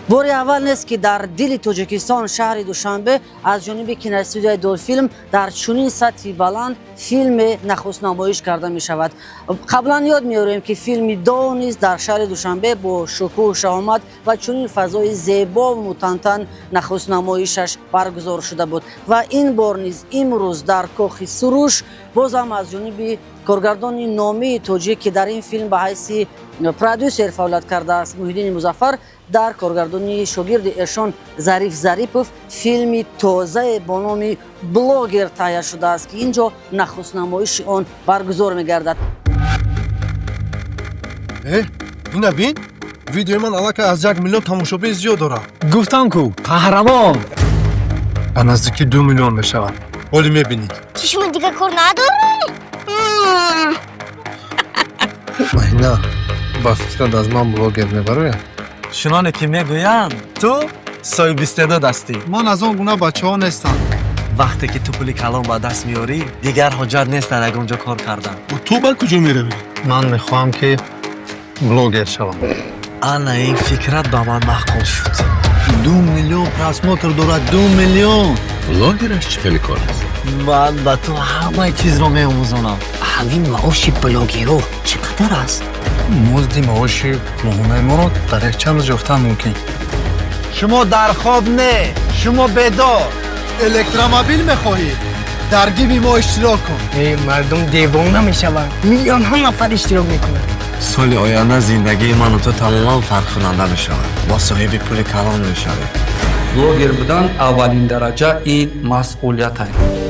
Бори аввал нест, ки дар дили Тоҷикистон, шаҳри Душанбе, аз ҷониби киностудияи Долфилм дар чунин сатҳи баланд филме нахустнамоиш карда мешавад. Қаблан ёд меорем, ки филми Дов низ дар шаҳри Душанбе бо шукӯҳу шаҳомат ва чунин фазои зебову мутантан нахустнамоишаш баргузор шуда буд. Ва ин бор низ имрӯз дар Кохи Суруш бозам аз ҷониби коргардони номии тоҷик, ки дар ин филм ба ҳайси продюсер фаъолият кардааст, Муҳиддини Музаффар, дар коргардонии шогирди эшон Зариф Зарипов филми тозае бо номи «Блогер» таҳия шудааст, ки ин ҷо нахустнамоиши он баргузор мегардад. Э, ина бин, видеои ман аллакай аз 1 миллион тамошобин зиёд дорад. Гуфтам ку, қаҳрамон. Ба наздики 2 миллион мешавад, ҳоли мебинед. Ки шумо дигар кор надоред? Маҳина, ба фикрат, аз ман блогер мебарояд? Чуноне ки мегӯянд, ту соҳиби истеъдод ҳастӣ. Ман аз он гуна бачаҳо нестам. Вақте ки ту пули калон ба даст меорӣ, дигар ҳоҷат нест дар ягон ҷо кор кардан. Ту ба куҷо меравӣ? Ман мехоҳам, ки блогер шавам. Ана ин фикрат ба ман маъқул шуд. 2 миллион просмотр дорад, 2 миллион. Блогераш чӣ хеле кор аст? Ман ба ту ҳамаи чизро меомӯзонам. Ҳамин маоши блогерҳо чӣ қадар аст? Музди маоши моҳонаи моро дар якчанд рӯз ёфтан мумкин. Шумо дар хоб не, шумо бедор. Электромобил мехоҳӣ? Дар гиви мо иштирок кун. Мардум девона мешаванд, миллионҳо нафар иштирок мекунанд. Соли оянда зиндагии ману ту тамоман фарқкунанда мешавад. Мо соҳиби пули калон мешавем. Блогер будан аввалин дараҷа ин масъулият аст.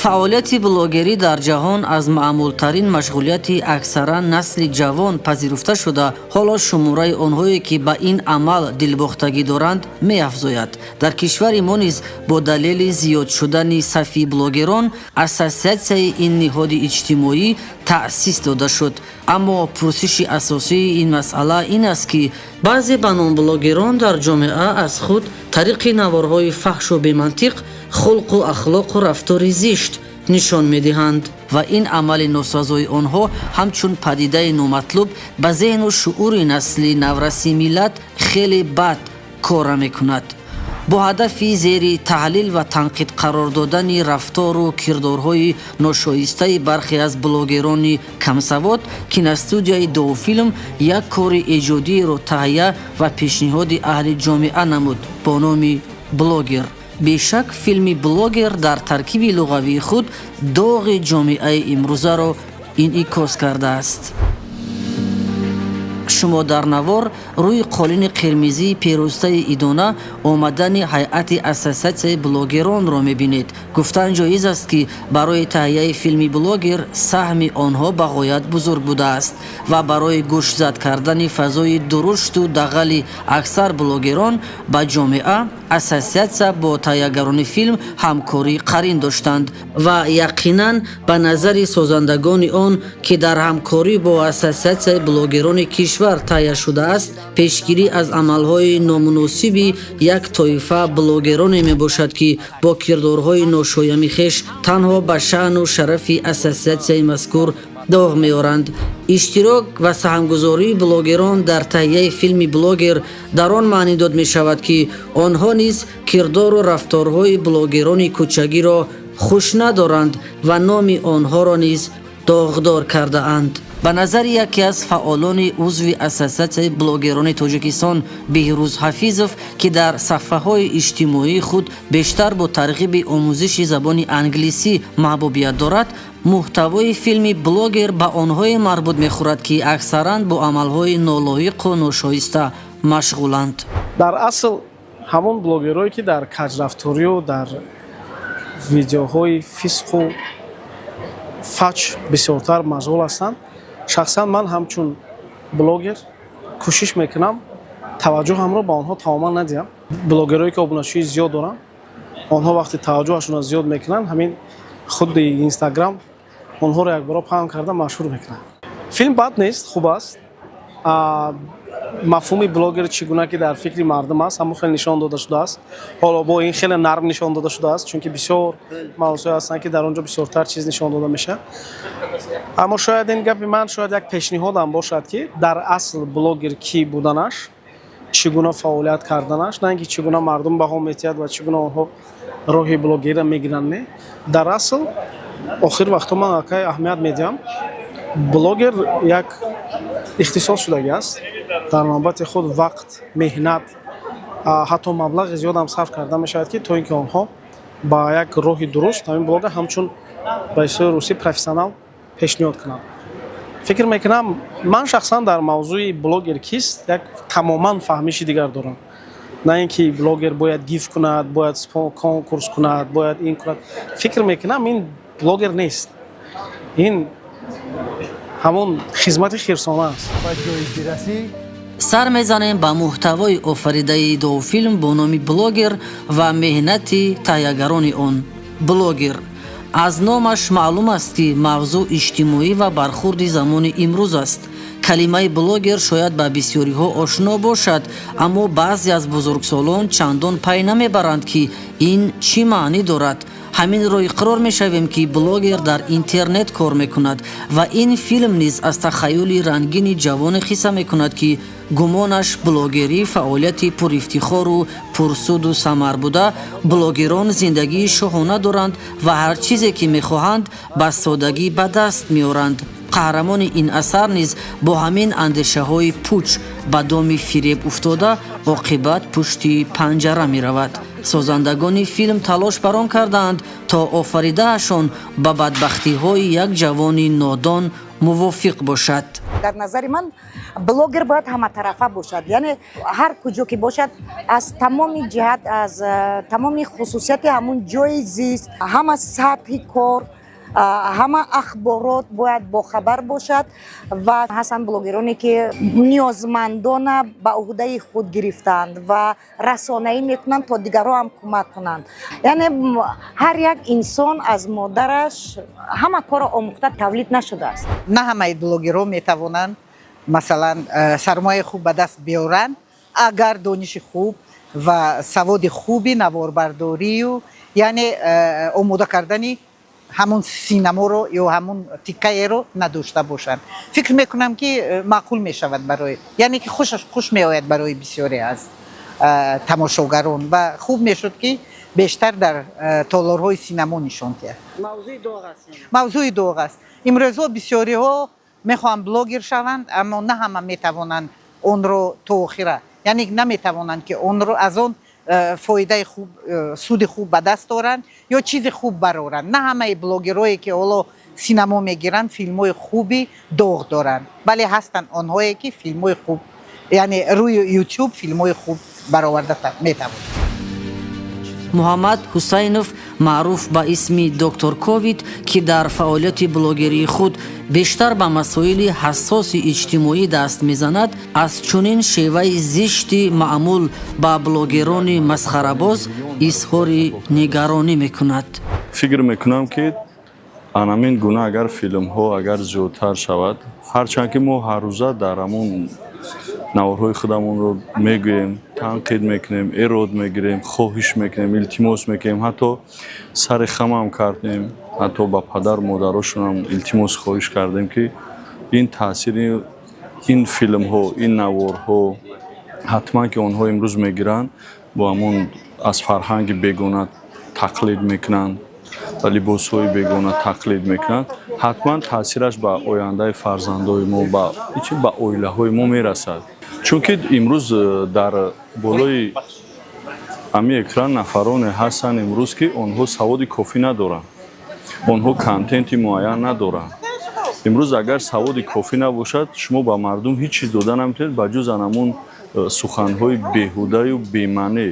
Фаъолияти блогерӣ дар ҷаҳон аз маъмултарин машғулияти аксаран насли ҷавон пазируфта шуда, ҳоло шумораи онҳое, ки ба ин амал дилбохтагӣ доранд, меафзояд. Дар кишвари мо низ бо далели зиёд шудани сафи блогерон ассотсиатсияи ин ниҳоди иҷтимоӣ таъсис дода шуд. Аммо пурсиши асосии ин масъала ин аст, ки баъзе ба ном блогерон дар ҷомеа аз худ тариқи наворҳои фаҳшу бемантиқ хулқу ахлоқу рафтори зишт нишон медиҳанд ва ин амали носазои онҳо ҳамчун падидаи номатлуб ба зеҳну шуури насли навраси миллат хеле бад кора мекунад. Бо ҳадафи зери таҳлил ва танқид қарор додани рафтору кирдорҳои ношоистаи бархе аз блогерони камсавод, киностудияи Довфилм як кори эҷодиеро таҳия ва пешниҳоди аҳли ҷомеа намуд бо номи «Блогер». Бешак, филми «Блогер» дар таркиби луғавии худ доғи ҷомеаи имрӯзаро инъикос кардааст. Шумо дар навор рӯи қолини қирмизии перӯстаи идона омадани ҳайати ассотсиатсияи блогеронро мебинед. Гуфтан ҷоиз аст, ки барои таҳияи филми «Блогер» саҳми онҳо ба ғоят бузург будааст ва барои гӯшзад кардани фазои дурушту дағали аксар блогерон ба ҷомеа ассотсиатсия бо таҳиягарони филм ҳамкории қарин доштанд. Ва яқинан, ба назари созандагони он, ки дар ҳамкорӣ бо Ассотсиатсияи блогерони кишвар таҳия шудааст, пешгирӣ аз амалҳои номуносиби як тоифа блогероне мебошад, ки бо кирдорҳои ношоями хеш танҳо ба шаъну шарафи ассотсиатсияи мазкур доғ меоранд. Иштирок ва саҳмгузории блогерон дар таҳияи филми «Блогер» дар он маънӣ дод мешавад, ки онҳо низ кирдору рафторҳои блогерони кӯчагиро хуш надоранд ва номи онҳоро низ доғдор кардаанд. Ба назари яке аз фаъолони узви Ассотсиатсияи блогерони Тоҷикистон Беҳрӯз Ҳафизов, ки дар саҳфаҳои иҷтимоии худ бештар бо тарғиби омӯзиши забони англисӣ маҳбубият дорад, муҳтавои филми «Блогер» ба онҳое марбут мехӯрад, ки аксаран бо амалҳои нолоиқу ношоиста машғуланд. Дар асл ҳамон блогерое, ки дар каҷрафторию дар видеоҳои фисқу фаҷр бисёртар машғул ҳастанд. Шахсан ман ҳамчун блогер кӯшиш мекунам, таваҷҷӯҳамро ба онҳо тамоман надиҳам. Блогерое, ки обуначии зиёд доранд, онҳо вақте таваҷҷӯҳашонро зиёд мекунанд, ҳамин худи Инстаграм онҳоро якбора паҳн карда машҳур мекунад. Филм бад нест, хуб аст. Мафҳуми блогер чӣ гуна ки дар фикри мардум аст, ҳамон хеле нишон дода шудааст. Ҳоло бо ин хеле нарм нишон дода шудааст, чунки бисёр мавзӯе ҳастанд, ки дар он ҷо бисёртар чиз нишон дода мешавад. Аммо шояд ин гапи ман шояд як пешниҳодам бошад, ки дар асл блогер кӣ буданаш, чӣ гуна фаъолият карданаш, на ин ки чӣ гуна мардум баҳо метиҳад ва чӣ гуна онҳо роҳи блогерро мегиранд. Не, дар асл охир вақтҳо ман аллакай аҳамият медиҳам, блогер як ихтисос шудагӣ аст. Дар навбати худ вақт, меҳнат, ҳатто маблағи зиёдам сарф карда мешавад, ки то ин ки онҳо ба як роҳи дуруст ҳамин блога ҳамчун ба истилоҳи русӣ профессионал пешниҳод кунанд. Фикр мекунам, ман шахсан дар мавзӯи блогер кист як тамоман фаҳмиши дигар дорам, на ин ки блогер бояд гив кунад, бояд конкурс кунад, бояд ин кунад. Фикр мекунам, ин блогер нест, ин ҳамон хизмати хирсона аст. Ба ҷое бирасӣ. Сар мезанем ба муҳтавои офаридаи дофилм бо номи «Блогер» ва меҳнати таҳиягарони он. «Блогер» аз номаш маълум аст, ки мавзӯъ иҷтимоӣ ва бархурди замони имрӯз аст. Калимаи блогер шояд ба бисёриҳо ошно бошад, аммо баъзе аз бузургсолон чандон пай намебаранд, ки ин чӣ маънӣ дорад. Ҳаминро иқрор мешавем, ки блогер дар интернет кор мекунад ва ин филм низ аз тахаюли рангини ҷавоне қисса мекунад, ки гумонаш блогерӣ фаъолияти пурифтихору пурсуду самар буда, блогерон зиндагии шоҳона доранд ва ҳар чизе ки мехоҳанд, ба содагӣ ба даст меоранд. Қаҳрамони ин асар низ бо ҳамин андешаҳои пуч ба доми фиреб уфтода, оқибат пушти панҷара меравад. Созандагони филм талош бар он кардаанд, то офаридаашон ба бадбахтиҳои як ҷавони нодон мувофиқ бошад. Дар назари ман, блогер бояд ҳаматарафа бошад, яъне ҳар куҷо ки бошад, аз тамоми ҷиҳат, аз тамоми хусусияти ҳамун ҷои зист, ҳама сатҳи кор, ҳама ахборот бояд бохабар бошад. Ва ҳастанд блогероне, ки ниёзмандона ба уҳдаи худ гирифтаанд ва расонаӣ мекунанд, то дигарҳо ҳам кӯмак кунанд. Яъне ҳар як инсон аз модараш ҳама корро омӯхта тавлид нашудааст. На ҳамаи блогерҳо метавонанд, масалан, сармояи хуб ба даст биёранд, агар дониши хуб ва саводи хуби наворбардорию, яъне омода кардани ҳамун синаморо ё ҳамун тиккаеро надошта бошанд. Фикр мекунам, ки маъқул мешавад барои, яъне ки хуш меояд барои бисёре аз тамошогарон ва хуб мешуд, ки бештар дар толорҳои синамо нишон диҳад. Мавзӯи доғ аст. Имрӯзҳо бисёриҳо мехоҳанд блогер шаванд, аммо на ҳама метавонанд онро то охира, яъне наметавонанд, ки онро аз он фоидаи хуб, суди хуб ба даст оранд ё чизи хуб бароранд. На ҳамаи блогерое, ки ҳоло синамо мегиранд, филмҳои хуби доғ доранд, бале, ҳастанд онҳое, ки филмҳои хуб, яъне рӯи Ютуб филмҳои хуб бароварда метавонанд. Муҳаммад Ҳусайнов, маъруф ба исми Доктор Ковид, ки дар фаъолияти блогерии худ бештар ба масоили ҳассоси иҷтимоӣ даст мезанад, аз чунин шеваи зишти маъмул ба блогерони масхарабоз изҳори нигаронӣ мекунад. Фикр мекунам, ки анамин гуна агар филмҳо агар зиёдтар шавад, ҳарчанд ки мо ҳаррӯза дар ҳамон наворҳои худамонро мегӯем, танқид мекунем, эрод мегирем, хоҳиш мекунем, илтимос мекунем, ҳатто сари хамам кардем, ҳатто ба падару модарошонам илтимос, хоҳиш кардем, ки ин таъсири ин филмҳо, ин наворҳо ҳатман ки онҳо имрӯз мегиранд, бо ҳамон аз фарҳанги бегона тақлид мекунанд ва либосҳои бегона тақлид мекунанд, ҳатман таъсираш ба ояндаи фарзандои мо, ба чи, ба оилаҳои мо мерасад. Чунки имрӯз дар болои ҳамин экран нафароне ҳастанд имрӯз, ки онҳо саводи кофӣ надоранд, онҳо контенти муайян надоранд. Имрӯз агар саводи кофӣ набошад, шумо ба мардум ҳеҷ чиз дода наметавонед, ба ҷуз ан ҳамун суханҳои беҳудаю бемаънӣ.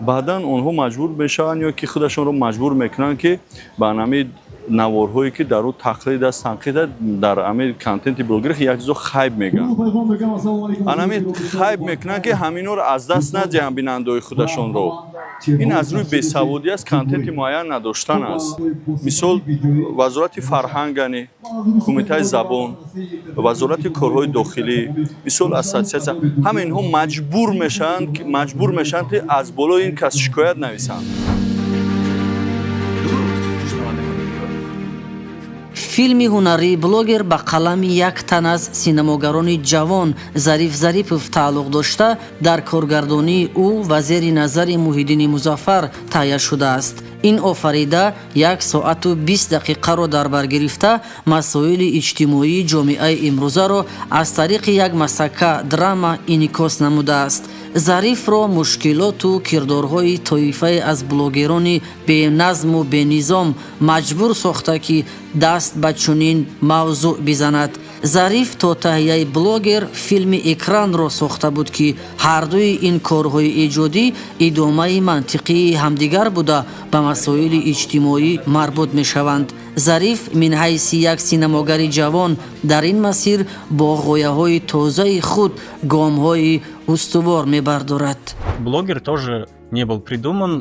Баъдан онҳо маҷбур мешаванд ё ки худашонро маҷбур мекунанд, ки ба ҳамин Наворҳое ки дар ӯ тақлид аст, танқид аст, дар ҳамин контенти блогер як чизо хайп мегӯянд, анами хайп мекунанд, ки ҳаминҳоро аз даст надиҳанд бинандаҳои худашонро. Ин аз рӯи бесаводӣ аст, контенти муайян надоштан аст. Мисол, Вазорати фарҳангани, Кумитаи забон, Вазорати корҳои дохилӣ, мисол, ассотсиатсия, ҳама инҳо маҷбур мешаванд, ки аз болои ин кас шикоят нависанд. Дуруд, шунавандагони гиромӣ. Филми ҳунарии «Блогер» ба қалами як тан аз синамогарони ҷавон Зариф Зарипов тааллуқ дошта, дар коргардонии ӯ ва зери назари Муҳиддини Музаффар таҳия шудааст. Ин офарида 1 соату 20 дақиқаро дар бар гирифта, масоили иҷтимоии ҷомеаи имрӯзаро аз тариқи як масака драма инъикос намудааст. Зарифро мушкилоту кирдорҳои тоифае аз блогерони беназму бенизом маҷбур сохта, ки даст ба чунин мавзӯъ бизанад. Зариф то таҳияи «Блогер» филми «Экранро» сохта буд, ки ҳардуи ин корҳои эҷодӣ идомаи мантиқии ҳамдигар буда, ба масоили иҷтимоӣ марбут мешаванд. Зариф мин ҳайси як синамогари ҷавон дар ин масир бо ғояҳои тозаи худ гомҳои устувор мебардорад. «Блогер» тоже не был придуман,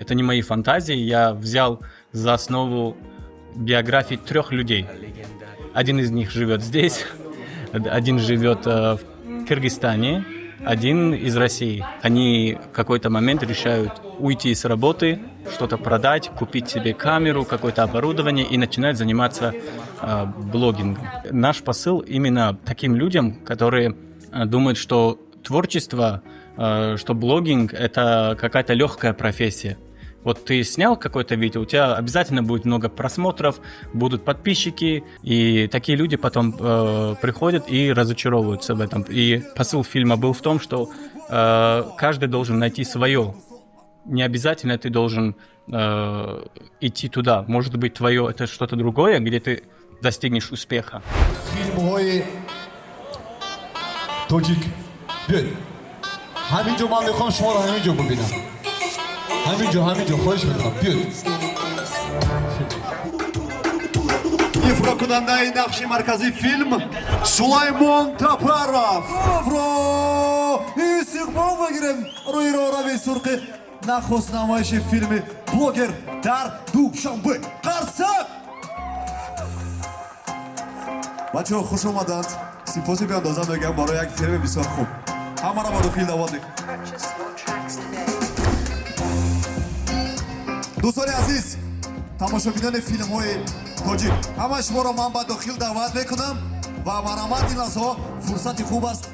это не мои фантазии. Я взял за основу биографии трех людей. Один из них живет здесь, один живет в Кыргызстане, один из России. Они в какой-то момент решают уйти с работы, что-то продать, купить себе камеру, какое-то оборудование и начинают заниматься блогингом. Наш посыл именно таким людям, которые думают, что творчество, что блогинг – это какая-то легкая профессия. Вот ты снял какое-то видео, у тебя обязательно будет много просмотров, будут подписчики, и такие люди потом приходят и разочаровываются в этом. И посыл фильма был в том, что каждый должен найти свое. Не обязательно ты должен идти туда. Может быть, твое это что-то другое, где ты достигнешь успеха. Филмҳои тоҷик, биёед ҳамин ҷо, ман мехоҳам шуморо ҳамин ҷо бибинам, ҳамин ҷо, ҳамин ҷо, хоҳиш мекунам, биёед. Ифрокунандаи нақши марказии филм Сулаймон Тапаров ро истиқбол бигирем рӯи роҳрави сурхи нахуст намоиши филми «Блогер» дар Душанбе. Қарсак! Бачаҳо хуш омаданд. Сипоси беандоза мегӯям барои як филми бисёр хуб. Ҳамаро ба дохил даъват мекунам. Дӯстони азиз, тамошобинони филмҳои тоҷик, ҳамаи шуморо ман ба дохил даъват мекунам ва марҳамат, ин лаҳзаҳо фурсати хуб аст.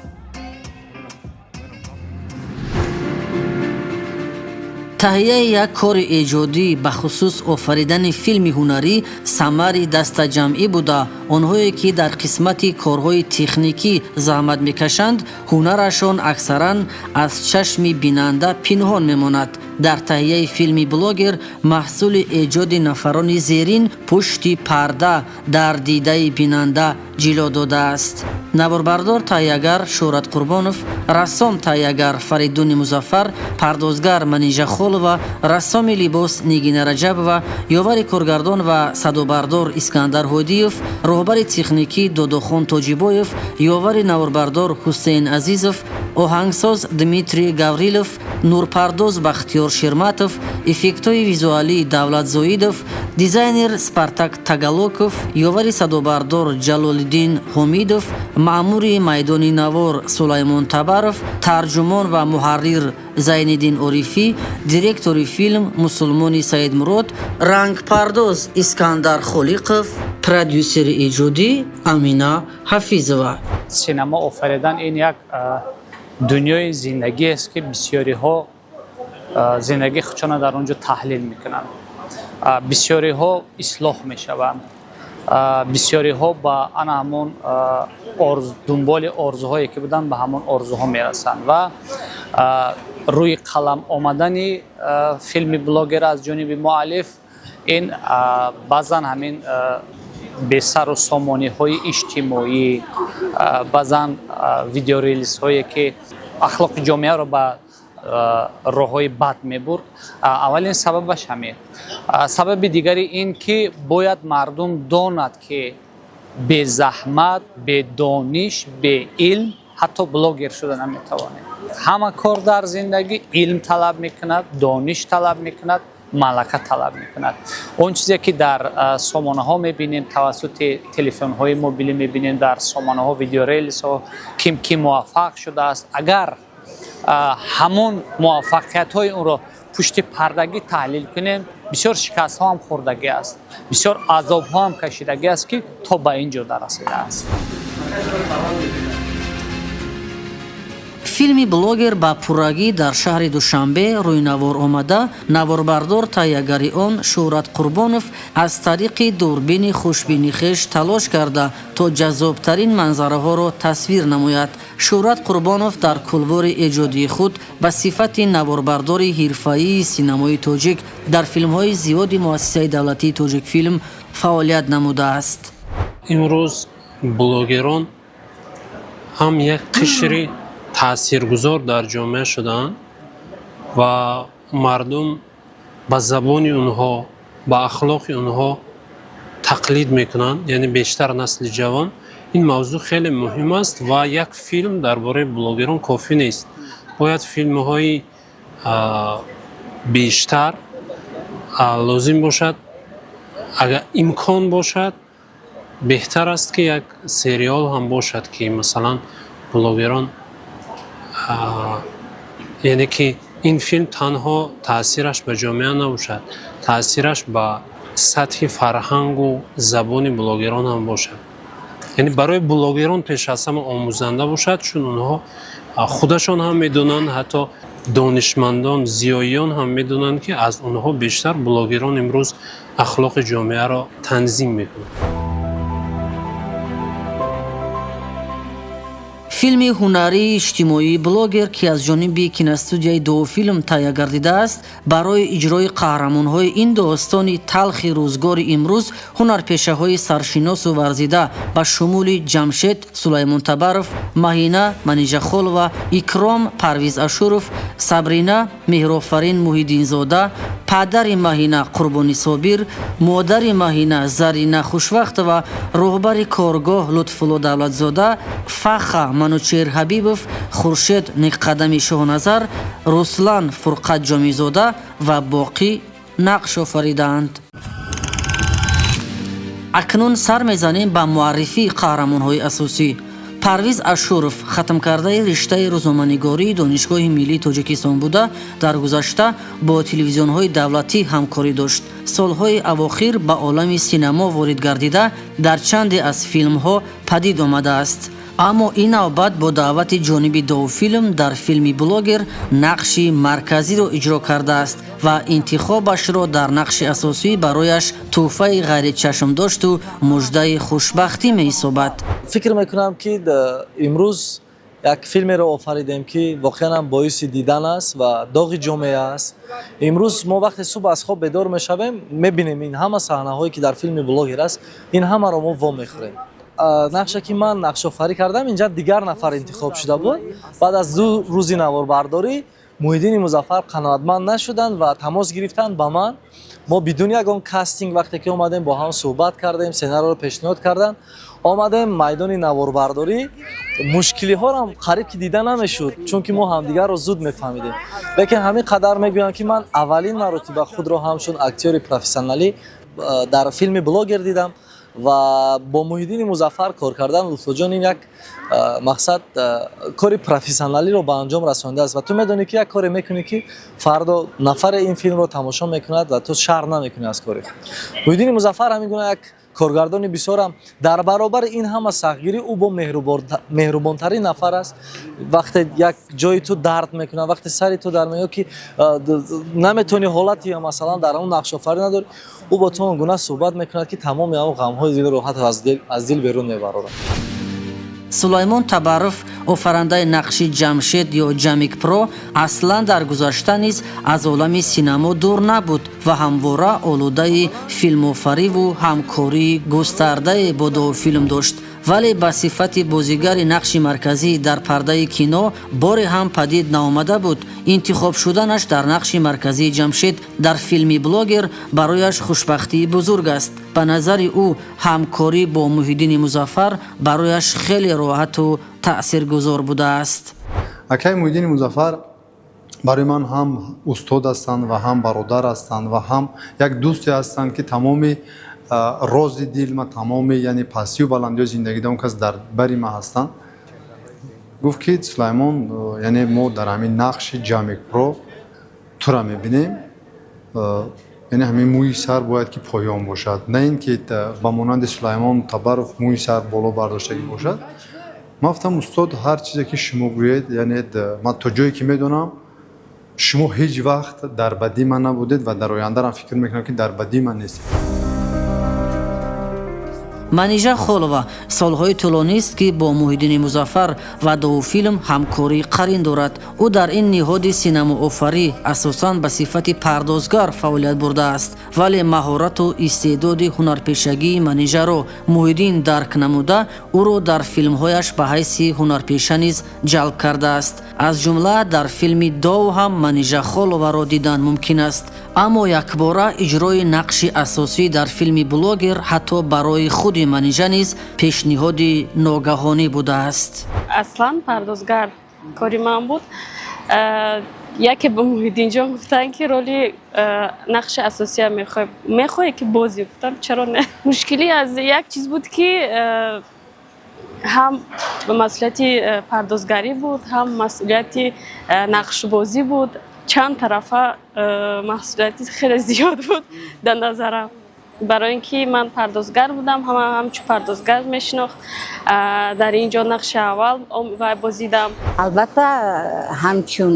Таҳияи як кори эҷодӣ, бахусус офаридани филми ҳунарӣ, самари дастаҷамъӣ буда, онҳое ки дар қисмати корҳои техникӣ заҳмат мекашанд, ҳунарашон аксаран аз чашми бинанда пинҳон мемонад. Дар таҳияи филми «Блогер» маҳсули эҷоди нафарони зерин пушти парда дар дидаи бинанда ҷило додааст: наворбардор, таҳиягар Шӯҳрат Қурбонов, рассом, таҳиягар Фаридуни Музаффар, пардозгар Манижа Холова, рассоми либос Нигина Раҷабова, ёвари коргардон ва садобардор Искандар Ҳодиев, роҳбари техникӣ Додохон Тоҷибоев, ёвари наворбардор Ҳусейн Азизов, оҳангсоз Дмитрий Гаврилов, нурпардоз Бахтиёр Шерматов, эффектҳои визуалӣ Давлат Зоидов, дизайнер Спартак Тагалоков, ёвари садобардор Ҷалолиддин Ҳомидов, маъмури майдони навор Сулаймон Табаров, тарҷумон ва муҳаррир Зайниддин Орифӣ, директори филм Мусулмони Саидмурод, рангпардоз Искандар Холиқов, продюсери эҷодӣ Амина Ҳафизова. Синема офаридан ин як дунёи зиндагиест, ки бисёриҳо зиндагии худшона дар он ҷо таҳлил мекунанд, бисёриҳо ислоҳ мешаванд, бисёриҳо ба ана ҳамон дунболи орзуҳое ки буданд, ба ҳамон орзуҳо мерасанд. Ва рӯи қалам омадани филми «Блогер» аз ҷониби муаллиф ин баъзан ҳамин бесару сомониҳои иҷтимоӣ, баъзан видеорилсҳое, ки ахлоқи ҷомеаро ба Роҳҳои бад мебурд. Аввалин сабабаш ҳамин. Сабаби дигари ин ки бояд мардум донад, ки безаҳмат, бедониш, беилм ҳатто блогер шуда наметавонед. Ҳама кор дар зиндагӣ илм талаб мекунад, дониш талаб мекунад, малака талаб мекунад. Он чизе ки дар сомонаҳо мебинем, тавассути телефонҳои мобилӣ мебинем, дар сомонаҳо, видеорелсҳо, ким ки муваффақ шудааст, агар ҳамон муваффақиятҳои онро пушти пардагӣ таҳлил кунем, бисёр шикастҳо ҳам хӯрдагӣ аст, бисёр азобҳо ҳам кашидагӣ аст, ки то ба ин ҷо дарасидааст. Филми «Блогер» ба пуррагӣ дар шаҳри Душанбе рӯйнавор омада, наворбардор, таҳиягари он Шӯҳрат Қурбонов аз тариқи дурбини хушбини хеш талош карда, то ҷаззобтарин манзараҳоро тасвир намояд. Шӯҳрат Қурбонов дар кулвори эҷодии худ ба сифати наворбардори ҳирфаии синамои тоҷик дар филмҳои зиёди Муассисаи давлатии «Тоҷикфилм» фаъолият намудааст. Имрӯз блогерон ҳам як қишри таъсиргузор дар ҷомеа шудаанд ва мардум ба забони онҳо, ба ахлоқи онҳо тақлид мекунанд, яъне бештар насли ҷавон. Ин мавзӯъ хеле муҳим аст ва як филм дар бораи блогерон кофӣ нест, бояд филмҳои бештар лозим бошад. Агар имкон бошад, беҳтар аст, ки як сериал ҳам бошад, ки масалан блогерон, яъне ки ин филм танҳо таъсираш ба ҷомеа набошад, таъсираш ба сатҳи фарҳангу забони блогерон ҳам бошад, яъне барои блогерон пеш аз ҳама омӯзанда бошад, чун онҳо худашон ҳам медонанд, ҳатто донишмандон, зиёиён ҳам медонанд, ки аз онҳо бештар блогерон имрӯз ахлоқи ҷомеаро танзим мекунанд. Филми ҳунарии иҷтимоии «Блогер», ки аз ҷониби киностудияи «Дуофилм» таҳия гардидааст, барои иҷрои қаҳрамонҳои ин достони талхи рӯзгори имрӯз ҳунарпешаҳои саршиносу варзида ба шумули Ҷамшед Сулаймон Табаров, Маҳина Манижахолова, Икром Парвиз Ашуров, Сабрина Меҳрофарин Муҳиддинзода, падари Маҳина Қурбони Собир, модари Маҳина Зарина Хушвақтова, роҳбари коргоҳ Лутфулло Давлатзода, Фаха Манучеҳр Ҳабибов, Хуршед Неққадами Шоҳназар, Руслан Фурқат Ҷомизода ва боқӣ нақш офаридаанд. Акнун сар мезанем ба муаррифии қаҳрамонҳои асосӣ. Парвиз Ашуров хатмкардаи риштаи рӯзноманигории Донишгоҳи миллии Тоҷикистон буда, дар гузашта бо телевизионҳои давлатӣ ҳамкорӣ дошт. Солҳои авохир ба олами синамо ворид гардида, дар чанде аз филмҳо падид омадааст. Аммо ин навбат бо даъвати ҷониби «Доуфилм» дар филми «Блогер» нақши марказиро иҷро кардааст ва интихобашро дар нақши асосӣ барояш тӯҳфаи ғайричашмдошту муждаи хушбахтӣ меҳисобад. Фикр мекунам, ки имрӯз як филмеро офаридем, ки воқеан ҳам боиси дидан аст ва доғи ҷомеа аст. Имрӯз мо вақте субҳ аз хоб бедор мешавем, мебинем ин ҳама саҳнаҳое, ки дар филми «Блогер» аст, ин ҳамаро мо вомехӯрем. Нақше, ки ман нақшофарӣ кардам, инҷа дигар нафар интихоб шуда буд. Баъд аз 2 рӯзи наворбардорӣ Муҳиддини Музаффар қаноатманд нашуданд ва тамос гирифтанд ба ман. Мо бидуни ягон кастинг вақте ки омадем, бо ҳам суҳбат кардем, сценариро пешниҳод карданд, омадем майдони наворбардорӣ. Мушкилиҳорам қариб ки дида намешуд, чунки мо ҳамдигарро зуд мефаҳмидем. Лекин ҳамин қадар мегӯям, ки ман аввалин маротиба худро ҳамчун актёри профессионалӣ дар филми «Блогер» дидам ва бо Муҳиддини Музаффар кор кардан, Лутфуллоҷон, ин як мақсад, кори профессионалиро ба анҷом расонидааст ва ту медонӣ, ки як коре мекунӣ, ки фардо нафаре ин филмро тамошо мекунад ва ту шарм намекунӣ аз кори худ. Муҳиддини Музаффар ҳамин гуна як коргардони бисёрам, дар баробари ин ҳама сахтгирӣ ӯ бо меҳрубонтарин нафар аст. Вақте як ҷои ту дард мекунад, вақте сари ту дард меояд, ки наметавонӣ, ҳолати масалан дар он нақшофарӣ надорӣ, ӯ бо ту он гуна суҳбат мекунад, ки тамоми он ғамҳои дилро ҳатто аз дил берун мебарорад. Сулаймон Табаров, офарандаи нақши Ҷамшед ё Ҷамик Про, аслан дар гузашта низ аз олами синамо дур набуд ва ҳамвора олудаи филмофариву ҳамкории густардае бо Доуфилм дошт. Вале ба сифати бозигари нақши марказӣ дар пардаи кино боре ҳам падид наомада буд. Интихоб шуданаш дар нақши марказии Ҷамшед дар филми «Блогер» барояш хушбахтии бузург аст. Ба назари ӯ, ҳамкорӣ бо Муҳиддини Музаффар барояш хеле роҳату таъсиргузор будааст. Акаи Муҳиддини Музаффар барои ман ҳам устод ҳастанд ва ҳам бародар ҳастанд ва ҳам як дӯсте ҳастанд, ки тамоми рози дил ма, тамоми, яъне пастию баландиҳои зиндагида он кас дар бари ман ҳастанд. Гуфт, ки Сулаймон, яъне мо дар ҳамин нақши Ҷамикпро тура мебинем, яъне ҳамин мӯи сар бояд ки поён бошад, на ин ки ба монанди Сулаймон Табаров мӯи сар боло бардоштагӣ бошад. Ман гуфтам: устод, ҳар чизе ки шумо гӯед, яъне ман то ҷое ки медонам, шумо ҳеҷ вақт дар бадии ман набудед ва дар ояндарам фикр мекунам, ки дар бадии ман нестед. Манижа Холова солҳои тӯлонист, ки бо Муҳиддини Музаффар ва Довуфилм ҳамкории қарин дорад. Ӯ дар ин ниҳоди синамоофарӣ асосан ба сифати пардозгар фаъолият бурдааст, вале маҳорату истеъдоди ҳунарпешагии Манижаро Муҳиддин дарк намуда, ӯро дар филмҳояш ба ҳайси ҳунарпеша низ ҷалб кардааст. Аз ҷумла дар филми «Дов» ҳам Манижа Холоваро дидан мумкин аст. Аммо якбора иҷрои нақши асосӣ дар филми «Блогер» ҳатто барои худи Манижа низ пешниҳоди ногаҳонӣ будааст. Аслан пардозгар кори ман буд. Яке ба Муҳиддинҷон гуфтанд, ки роли нақши асосия мехоҳе ки бозӣ. Гуфтам, чаро не. Мушкилӣ аз як чиз буд, ки ҳам масъулияти пардозгарӣ буд, ҳам масъулияти нақшбозӣ буд. Чанд тарафа масъулияти хеле зиёд буд дар назарам, барои ин ки ман пардозгар будам, ҳама ҳамчун пардозгар мешинохт. Дар ин ҷо нақши аввал вай бозидам. Албатта, ҳамчун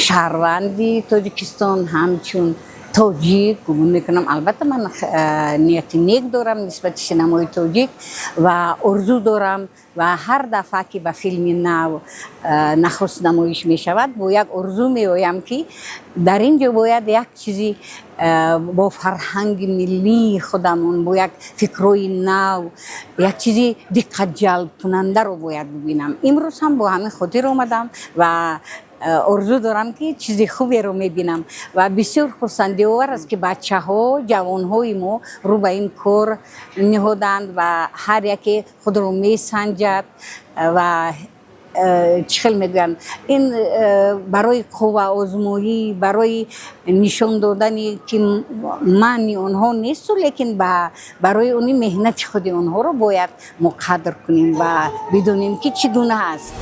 шаҳрванди Тоҷикистон, ҳамчун тоҷик, гумон мекунам, албатта, ман нияти нек дорам нисбати синамои тоҷик ва орзу дорам ва ҳар дафъа ки ба филми нав нахуст намоиш мешавад, бо як орзу меоям, ки дар ин ҷо бояд як чизи бо фарҳанги миллии худамон, бо як фикрҳои нав, як чизи диққатҷалбкунандаро бояд бибинам. Имрӯз ҳам бо ҳамин хотир омадам ва орзу дорам, ки чизи хуберо мебинам. Ва бисёр хурсандиовар аст, ки бачаҳо, ҷавонҳои мо рӯ ба ин кор ниҳоданд ва ҳар яке худро месанҷад ва чӣ хел мегӯянд, ин барои қувваозмоӣ, барои нишон додани, ки мани онҳо несту, лекин барои они меҳнати худи онҳоро бояд мо қадр кунем ва бидонем, ки чӣ гуна аст.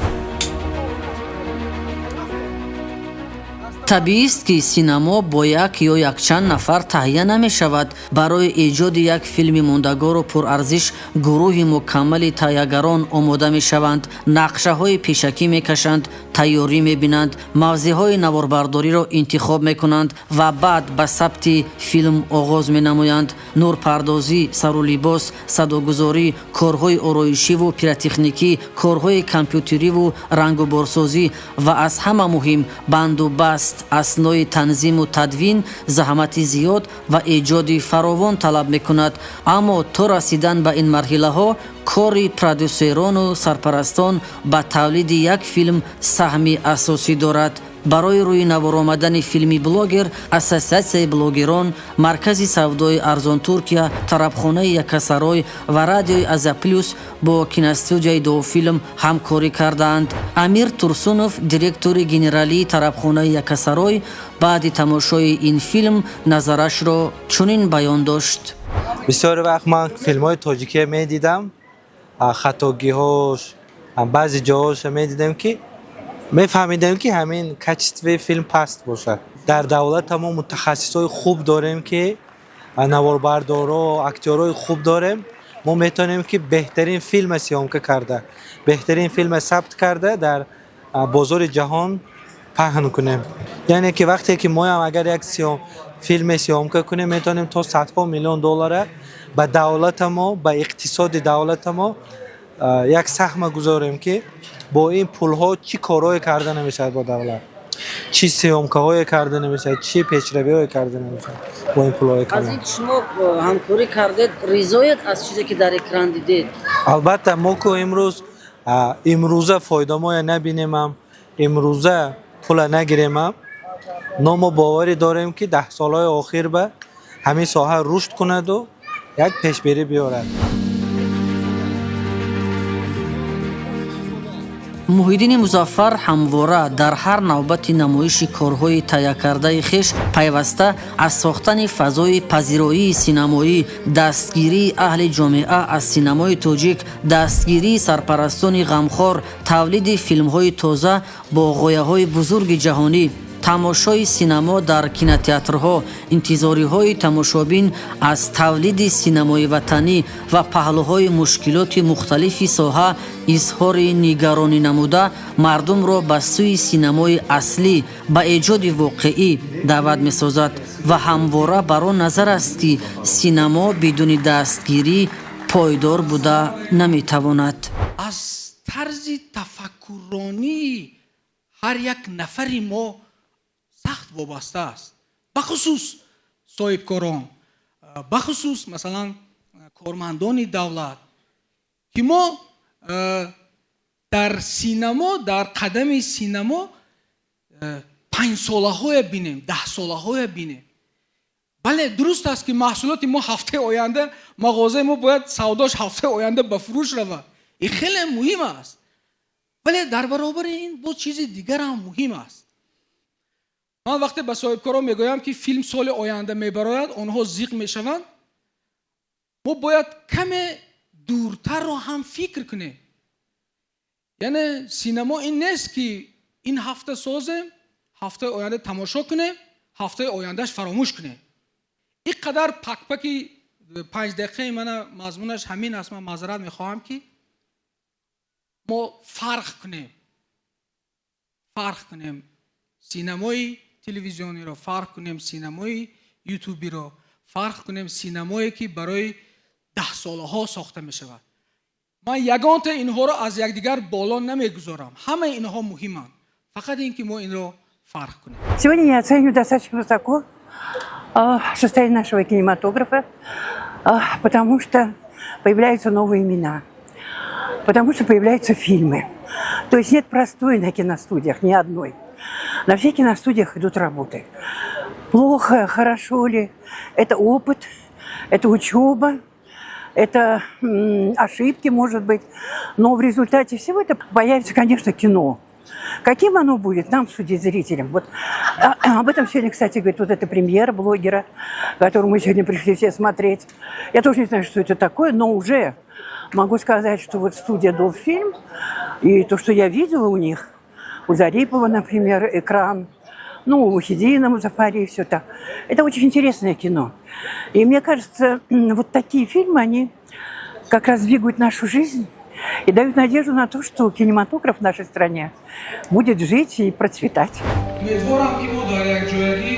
Табиист, ки синамо бо як ё якчанд нафар таҳия намешавад. Барои эҷоди як филми мондагору пурарзиш гурӯҳи мукаммали таҳиягарон омода мешаванд, нақшаҳои пешакӣ мекашанд, тайёрӣ мебинанд, мавзеъҳои наворбардориро интихоб мекунанд ва баъд ба сабти филм оғоз менамоянд. Нурпардозӣ, сару либос, садогузорӣ, корҳои ороишиву пиротехникӣ, корҳои компютериву рангуборсозӣ ва аз ҳама муҳим банду баст, аснои танзиму тадвин заҳмати зиёд ва эҷоди фаровон талаб мекунад. Аммо то расидан ба ин марҳилаҳо кори продюсерону сарпарастон ба тавлиди як филм саҳми асосӣ дорад. Барои рӯи навор омадани филми «Блогер» Ассотсиатсияи блогерон, Маркази савдои арзон Туркия, Тарабхонаи Якасарой ва радиои Азия Плюс бо киностудияи Довфилм ҳамкорӣ кардаанд. Амир Турсунов, директори генералии тарабхонаи Якасарой, баъди тамошои ин филм назарашро чунин баён дошт. Бисёри вақт ман филмҳои тоҷикия медидам, хатогиҳош, баъзе ҷоҳоша медидем, ки мефаҳмидем, ки ҳамин качествои филм паст бошад. Дар давлата мо мутахассисҳои хуб дорем, ки наворбардоро, актёрҳои хуб дорем. Мо метавонем, ки беҳтарин филма съёмка карда, беҳтарин филма сабт карда, дар бозори ҷаҳон паҳн кунем. Яъне ки вақте ки моям агар як филме съёмка кунем, метавонем то садҳо миллион доллара ба давлата мо, ба иқтисоди давлата мо як саҳма гузорем, ки бо ин пулҳо чӣ корҳое карда намешавад бо давлат. Чӣ съёмкаҳое карда намешавад, чӣ пешравиҳое карда намешавад бо ин пулҳои Аз калон. ин ки шумо ҳамкорӣ кардед, ризоят аз чизе ки дар экран дидед? Албатта, мо ку имрӯз имрӯза фоидамоя набинемам, имрӯза пула нагиремам, но мо боварӣ дорем, ки 10 солҳои охир ба ҳамин соҳа рушд кунаду як пешбирӣ биёрад. Муҳиддини Музаффар ҳамвора дар ҳар навбати намоиши корҳои таҳиякардаи хеш пайваста аз сохтани фазои пазироии синамоӣ, дастгирии аҳли ҷомеа аз синамои тоҷик, дастгирии сарпарастони ғамхор, тавлиди филмҳои тоза бо ғояҳои бузурги ҷаҳонӣ, тамошои синамо дар кинотеатрҳо, интизориҳои тамошобин аз тавлиди синамои ватанӣ ва паҳлӯҳои мушкилоти мухталифи соҳа изҳори нигаронӣ намуда, мардумро ба сӯи синамои аслӣ, ба эҷоди воқеӣ даъват месозад ва ҳамвора бар он назар аст, ки синамо бидуни дастгирӣ пойдор буда наметавонад. Аз тарзи тафаккурронии ҳар як нафари мо сахт вобаста аст, бахусус соҳибкорон, бахусус, масалан, кормандони давлат, ки мо дар синамо, дар қадами синамо 5 солаҳоя бинем, 10 солаҳоя бинем. Бале, дуруст аст, ки маҳсулоти мо ҳафтаи оянда, мағозаи мо бояд савдош ҳафтаи оянда ба фурӯш равад, ин хеле муҳим аст, вале дар баробари ин боз чизи дигарам муҳим аст. Ман вақте ба соҳибкорон мегӯям, ки филм соли оянда мебарояд, онҳо зиқ мешаванд. Мо бояд каме дуртарро ҳам фикр кунем. Яъне синамо ин нест, ки ин ҳафта созем, ҳафтаи оянда тамошо кунем, ҳафтаи ояндаш фаромӯш кунем. Ин қадар пакпаки 5 дақиқаи мана мазмунаш ҳамин аст. Ман маъзарат мехоҳам, ки мо фарқ кунем синамои телевизиониро, фарқ кунем синамои ютубиро, фарқ кунем синамое, ки барои 10 солаҳо сохта мешавад. Ман ягонта инҳоро аз якдигар боло намегузорам, ҳамаи инҳо муҳиманд, фақат ин ки мо инро фарқ кунем. Сегодня я оцениваю достаточно высоко состояние нашего кинематографа, потому что появляются новые имена, потому что появляются фильмы. То есть нет простоя на киностудиях, ни одной. На всех киностудиях идут работы. Плохо, хорошо ли, это опыт, это учеба, это ошибки, может быть. Но в результате всего это появится, конечно, кино. Каким оно будет, нам судить, зрителям. Вот об этом сегодня, кстати, говорит вот эта премьера блогера, которую мы сегодня пришли все смотреть. Я тоже не знаю, что это такое, но уже могу сказать, что вот студия «Довфильм» и то, что я видела у них, у Зарипова, например, экран, ну, у Мухиддина Музафари, все это. Это очень интересное кино. И мне кажется, вот такие фильмы, они как раз двигают нашу жизнь и дают надежду на то, что кинематограф в нашей стране будет жить и процветать. Умедворам, ки мо дар якҷоягӣ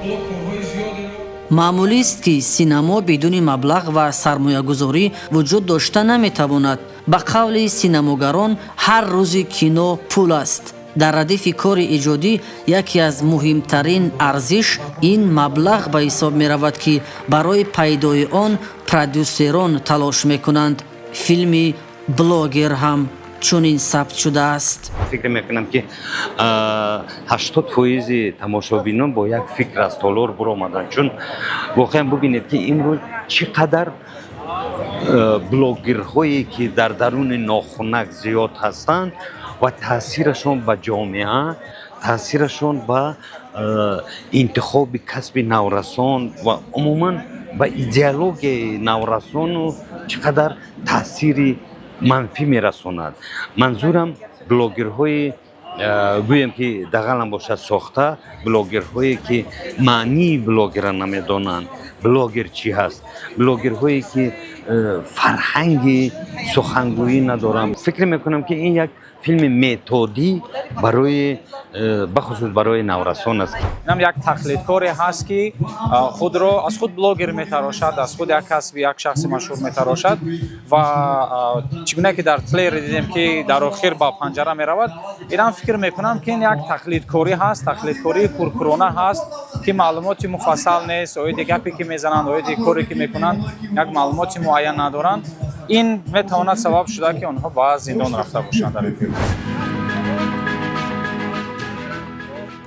ҳоло корҳои зиёдеро Маъмулист, ки синамо бидуни маблағ ва сармоягузорӣ вуҷуд дошта наметавонад. Ба қавли синамогарон, ҳар рӯзи кино пул аст. Дар радифи кори эҷодӣ яке аз муҳимтарин арзиш ин маблағ ба ҳисоб меравад, ки барои пайдои он продюсерон талош мекунанд. Филми «Блогер» ҳам чунин сабт шудааст. Фикр мекунам, ки 80 фоизи тамошобинон бо як фикр аз толор буромаданд, чун воқеан бубинед, ки имрӯз чӣ қадар блогерҳое, ки дар даруни нохунак зиёд ҳастанд ва таъсирашон ба ҷомеа, таъсирашон ба интихоби касби наврасон ва умуман ба идеологияи наврасону чӣ қадар таъсири манфӣ мерасонад. Манзурам блогерҳои, гӯем ки дағалам бошад, сохта, блогерҳое, ки маънии блогера намедонанд, блогер чӣ ҳаст, блогерҳое, ки Фарҳанги сухангӯӣ надорам. Фикр мекунам, ки ин як филми методӣ барои бахусус барои наврасон аст. Инам як тақлидкоре ҳаст, ки худро аз худ блогер метарошад, аз худ як касби, як шахси машҳур метарошад ва чӣ гуна ки дар трейлер дидем, ки дар охир ба панҷара меравад. Инам фикр мекунам, ки ин як тақлидкорӣ ҳаст, тақлидкории куркурона ҳаст, ки маълумоти муфассал нест оиди гапе ки мезананд, оиди коре ки мекунанд, як маълумоти муайян надоранд. Ин метавонад сабаб шуда, ки онҳо ба зиндон рафта бошанд дар ин филм.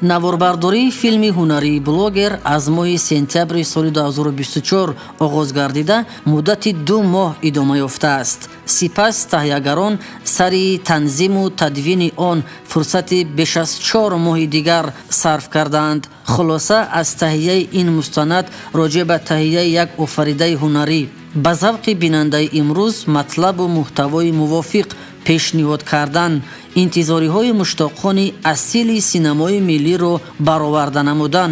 Наворбардории филми ҳунарии «Блогер» аз моҳи сентябри соли 2024 оғоз гардида, муддати 2 моҳ идома ёфтааст. Сипас таҳиягарон сари танзиму тадвини он фурсати беш аз 4 моҳи дигар сарф кардаанд. Хулоса, аз таҳияи ин мустанад роҷеъ ба таҳияи як офаридаи ҳунарӣ, ба завқи бинандаи имрӯз матлабу муҳтавои мувофиқ пешниҳод кардан, интизориҳои муштоқони асили синамои миллиро бароварда намудан,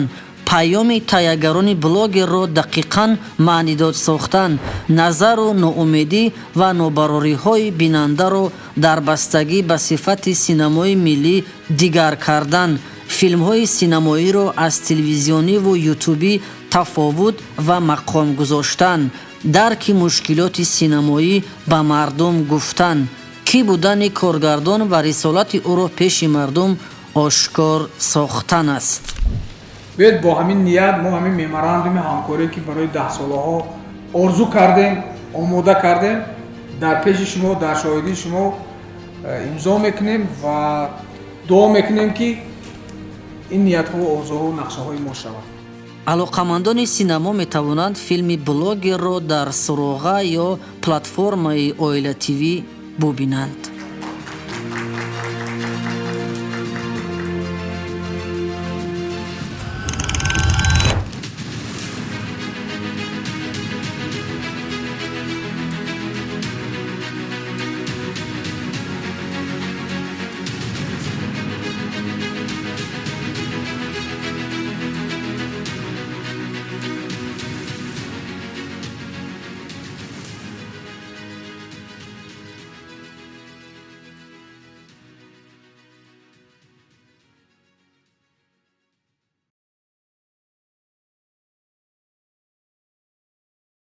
паёми таҳиягарони «Блогерро» дақиқан маънидод сохтан, назару ноумедӣ ва нобарориҳои бинандаро дар бастагӣ ба сифати синамои миллӣ дигар кардан, филмҳои синамоиро аз телевизиониву ютубӣ тафовут ва мақом гузоштан, дарки мушкилоти синамоӣ ба мардум гуфтан, кӣ будани коргардон ва рисолати ӯро пеши мардум ошкор сохтан аст. Биёед, бо ҳамин ният мо ҳамин меморандуми ҳамкорие, ки барои даҳсолаҳо орзу кардем, омода кардем, дар пеши шумо, дар шоҳидии шумо имзо мекунем ва дуо мекунем, ки ин ниятҳо, орзуҳо, нақшаҳои мо шавад. Алоқамандони синамо метавонанд филми «Блогерро» дар суроға ё платформаи Оила ТВ бубинанд.